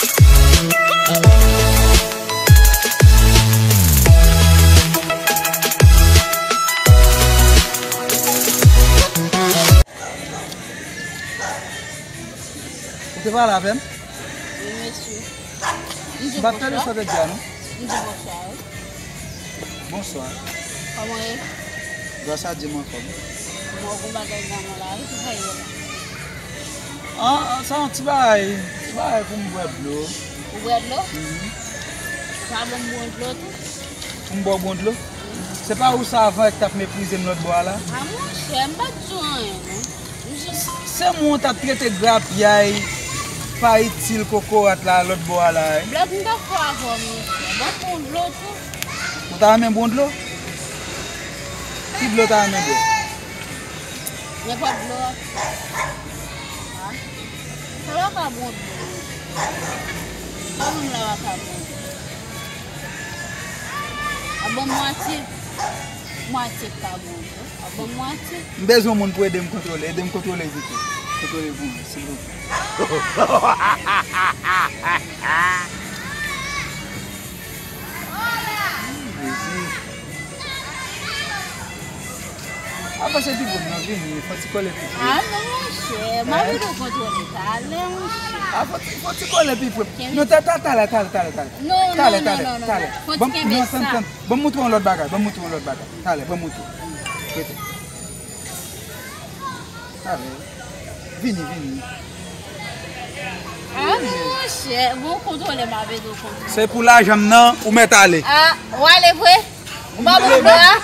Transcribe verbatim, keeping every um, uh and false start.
Ou te pale avè m? Wi, mesye. M di bonswa. M pa t tande sa w te di a, non? M di bonswa, wi. Bonswa. Kòman w ye? Gras a Dye, m anfòm. Mwen, w gon bagay nan men w la, wi, ki sa w ye la? Ah, ah, sa yon ti bagay, ti bagay pou m bwè dlo. Ou bwè dlo? Mhm. Ou pa ban m bon dlo tou? Pou m ba w bon dlo? Se pa ou savan k t ap meprize m lòt bò a la? A monchè, m pa t di w anyen, non. M jis... Se mwen w t ap trete grapyay, pa itil kokorat la lòt bò a la, wi. Blòd, m dakò avè w, monchè. Ban m bon dlo tou. Ou ta renmen bon dlo? Ki dlo w ta renmen bwè? Nenpòt dlo. Ah. Sa pa ka bon dlo. Sa moun la pa ka bon dlo. A bon, mwatye. Mwatye k pa bon dlo. A bon, mwatye. M bezwen moun pou ede m kontwole. Ede m kontwole Vito. Kontwole pou mwen, silvouplè. Jezi. Avanse pi pre m nan, vini, fò ti kole pi pre. Ah non, monchè, m ap ede w kontwole talè, monchè. Ah, fò ti, fò ti kole pi pre. Non, ta, ta, talè, talè, talè, talè. Non, non, non, non, non. Talè, talè, talè. Fò ti kenbe sa. Non, tann, tann. Ban m moutre w yon lòt bagay, ban m moutre w yon lòt bagay. Talè, ban m moutre w. Rete. Talè. Vini, vini. Ah, monchè, bon, kontwole m ap ede w kontwole. Se pou lajan m nan, ou mèt ale. Ah, w ale vre? Ou pa bon dlo a?